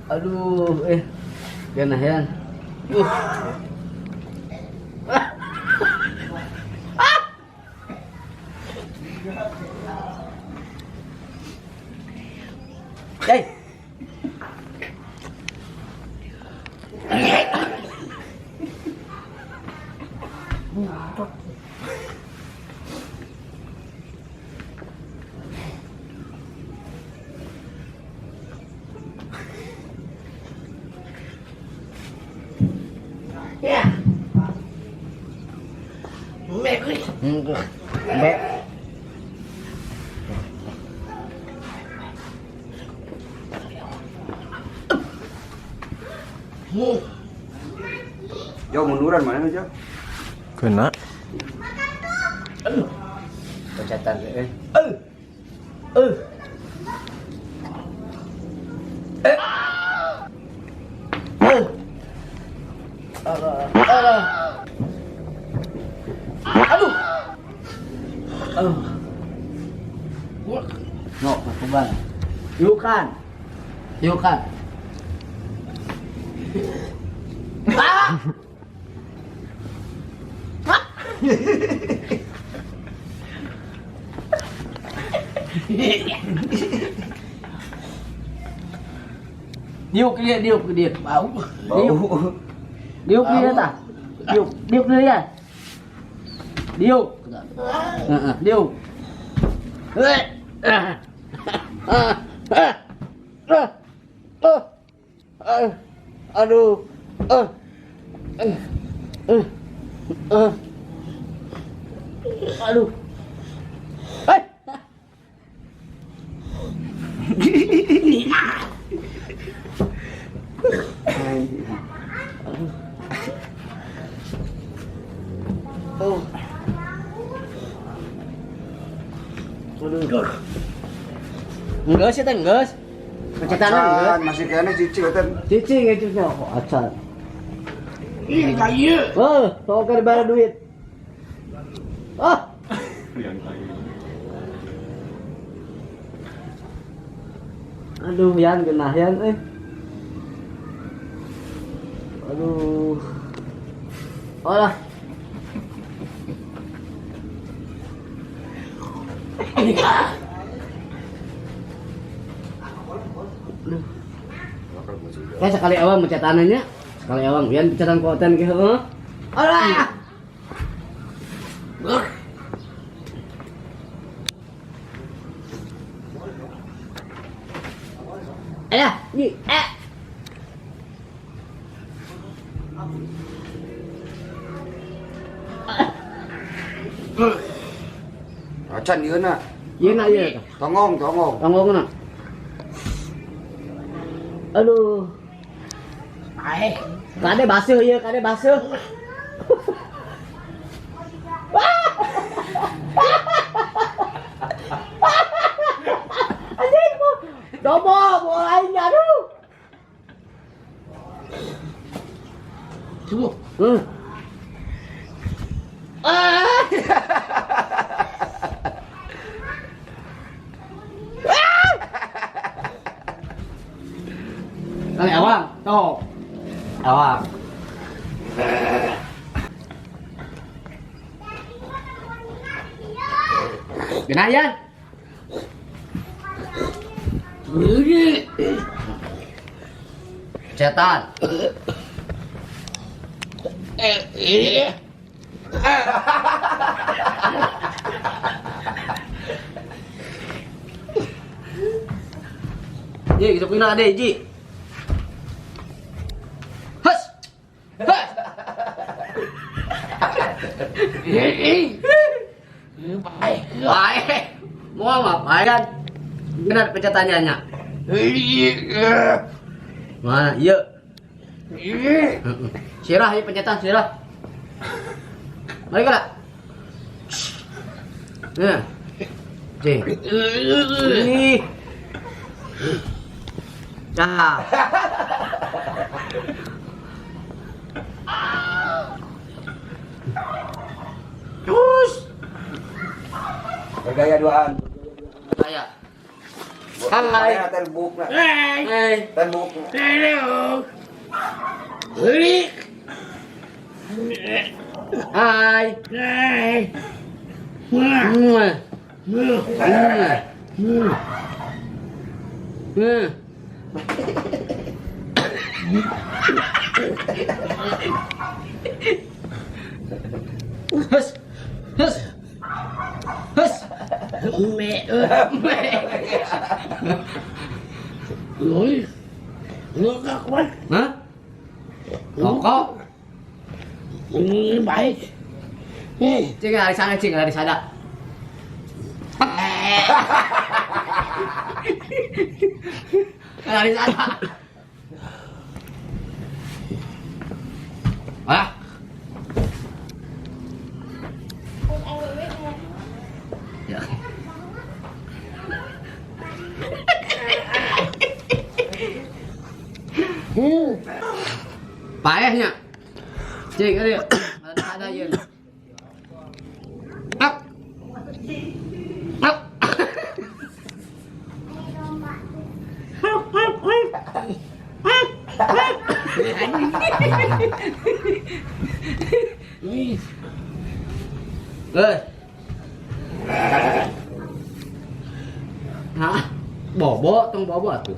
Aduh, Genah yan. Hey. Ya. Mbak. Jauh munduran mana jauh? Kena. Pencatan eh. Eh. Alah. Alah. Aduh. Aduh. No, kuban. Yukan. Yukan. Ah! Ah! Diuk dia, diuk dia. Bau. Diuk. Diuk dia tah. Diuk, diuk dia. Diuk. Heeh, diuk. Aduh. Aduh. Hei. Oh. Aduh. Enggak sih, teh, geus. Pencetan geus. Masih kayaknya cici kata. Cici ngecusnya kok acan. Ih, kayu. Oh, tong keur bayar duit. Ah. Aduh, yan genah yan eh. Aduh. Alah. Kayak sekali awang pencetanannya, sekali awang yan pencetan konten ke heeh. Alah. Ayah, ni eh. Acan ieu na. Ieu na ieu. Tonggong, tonggong. Tonggong na. Aduh. Ae. Kade basuh ieu, kade basuh. Anjing, dobo, bola aing aduh. Coba. Ah. Kali awang, tuh. Awang. Genah yan. Cetan. Ji, gitu kena deh, Ji. Has. Has. Baik. Mau apa kan? Benar pencetannya nya. Mana? Iya. Sirah ya pencetan sirah. Mari kak. Ya. Cing. Ih. Nah. Terus. Bergaya duaan. Gaya. Hai. Ten bukna. Hai. Hai. Ten bukna. Halo. Hei. Hai. Hai. Wah. Muah. Wah. Muah. Wah. Muah. Hus. Hus. Hus. Mẹ ơi. Lỗi. Lỗi các quá. Hah? Rokok. Baik. Cing dari sana, cing dari sana. Dari sana. Ah. Ya. Paehnya. Cing, ada. Ada ya. Up. Up. Ơi. Hah? Bobo, tong bobo atuh.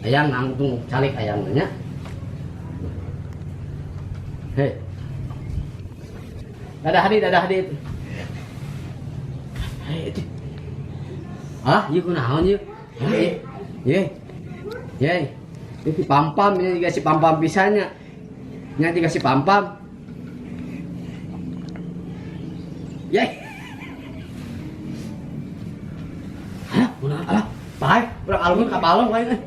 Ayang nangtung calik ayang nya. Hei. Dadah hadit, dadah hadit. Hei, itu. Ah, ieu kunaon ieu? Hah, ye. Ye. Itu si Pam-pam ini dikasih pam-pam pisannya. Nya dikasih pam-pam. Ye. Hah, kunaon? Alah, pae, urang alungan ka balong wae euy.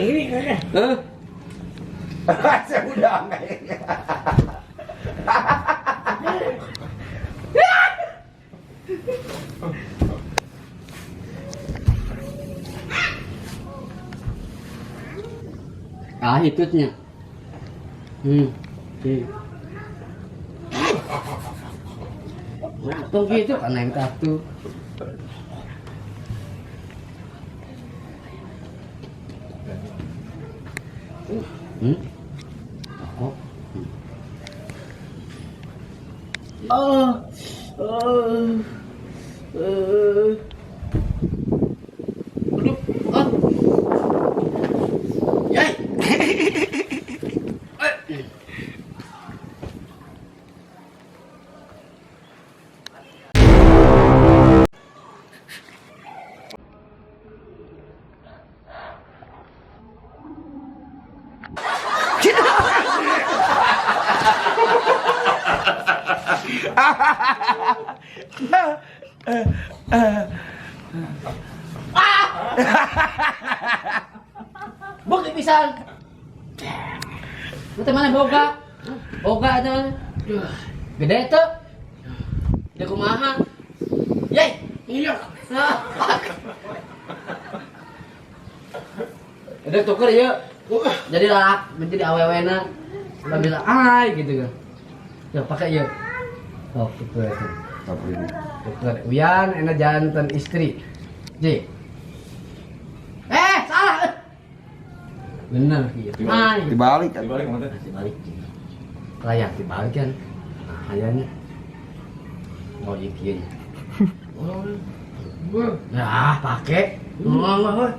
Ini kan. Hah? Saya udah kayaknya. Ah, hitutnya. Oke. Tong gitu kan yang tatu. Kok? Oh. Oh. Aduh. Ah. Yai. Bukti pisan. Lu mana boga? Boga aja. Gede tuh. Gede kumaha? Yey. Iya. Udah tuker ya. Jadi lalak, menjadi awewena. Udah bilang ai gitu kan. Ya pakai ya. Oh, tuker itu. Tuker. Uyan enak jantan istri. J. Salah. Bener iya. Ai. Dibalik kan. Dibalik maksudnya. Dibalik. Layak dibalik kan. Nah, hayanya. Oh, iya kieu nya. Nah, pakai. Ngomong,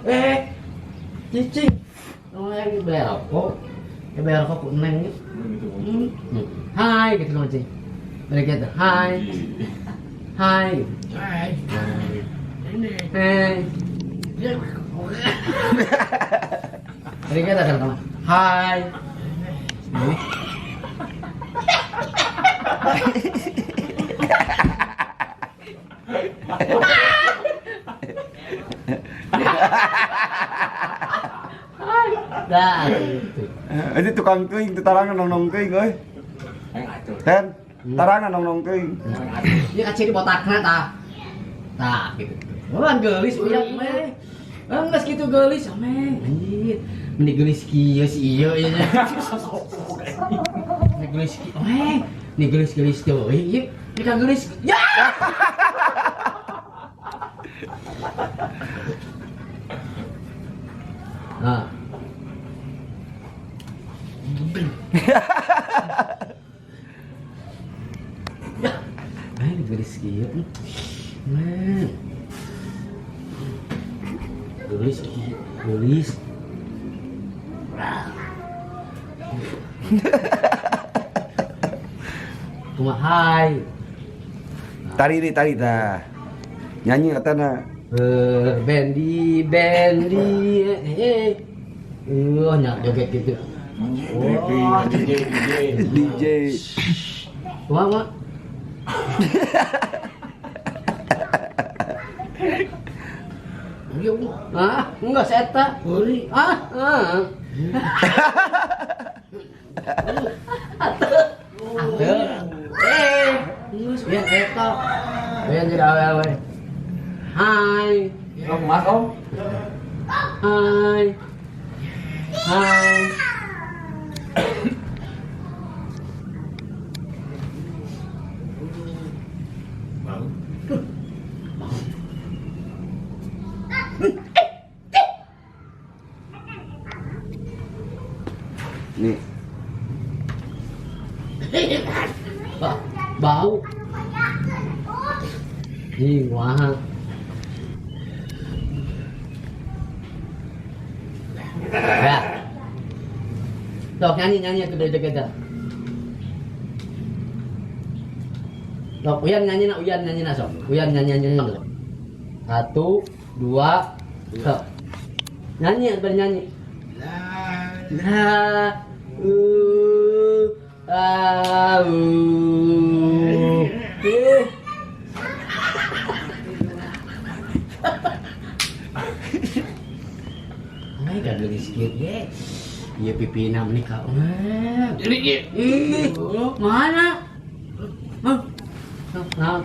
cicing. Neng beli rokok. Ya beli rokok ku neng. Hai gitu kan cing. Mereka gitu, hai. Hai. Hai. Hai. Mereka gitu kan hai. Dah gitu. Ini tukang teuing, tarangan nong-nong teuing euy. Ten, tarangan nong-nong teuing. Ieu kaciri botakna tah. Tah gitu. Wah, geulis uyak meh. Geus kitu geulis ameng. Anjir. Meni geulis kieu si ieu ieu. Meni Gelis ki. Weh, nih gelis-gelis tuh. Ieu ini kan gelis. Ya. Nah. Ya. Eh, gelis kieu. Nah. Gelis kieu, gelis. Kumaha hai. Tari nih, tari tah. Nyanyi katana. Bendi bendi eh. Nyak joget gitu. Wah, DJ DJ. DJ. Kumaha, Mak? Ah, enggak seta. Ah, ah. Atuh. Eh, geus ya eta. Uyan jadi awe-awe. Hai. Om, mas om. Hai. Hai. Nih. Bau. Ih, wah. Ya. Sok nyanyi tuh dari joget. Sok Uyan nyanyi na, Uyan nyanyi na sok. Uyan nyanyi nyanyi dulu. 1, 2, sok. Nyanyi, bernyanyi. La, u, a, u, u. Ay, gak gelis kieu ge. Ieu pipina menikah. Jadi Ih, mana? Hah? Nah.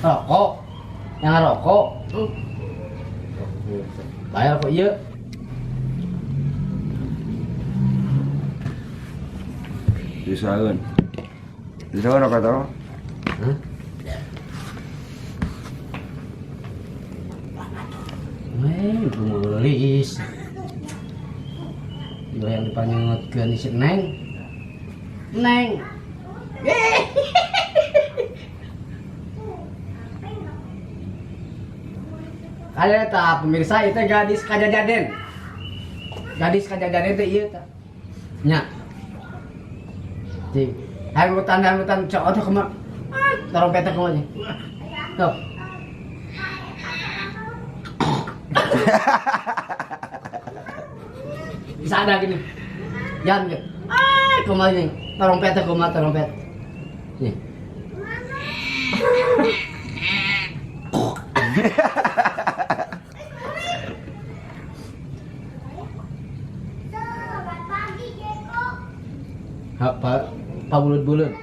Rokok. Yang rokok. Bayar kok iya. Disaeun. Disaeun apa tau? Hah? Weh, gelis. Gila yang dipanggil si Neng. Neng. Kalian tak pemirsa itu gadis kajajaden. Gadis kajajaden teh ieu tah. Nya. Cing. Hayang hutan cok atuh kumaha. Trompetnya kumaha nya. Tuh. Bisa ada gini. Yan gitu. Ah, kumaha nih. Trompetnya kumaha trompet. Nih. Apa? Pabulut-bulut.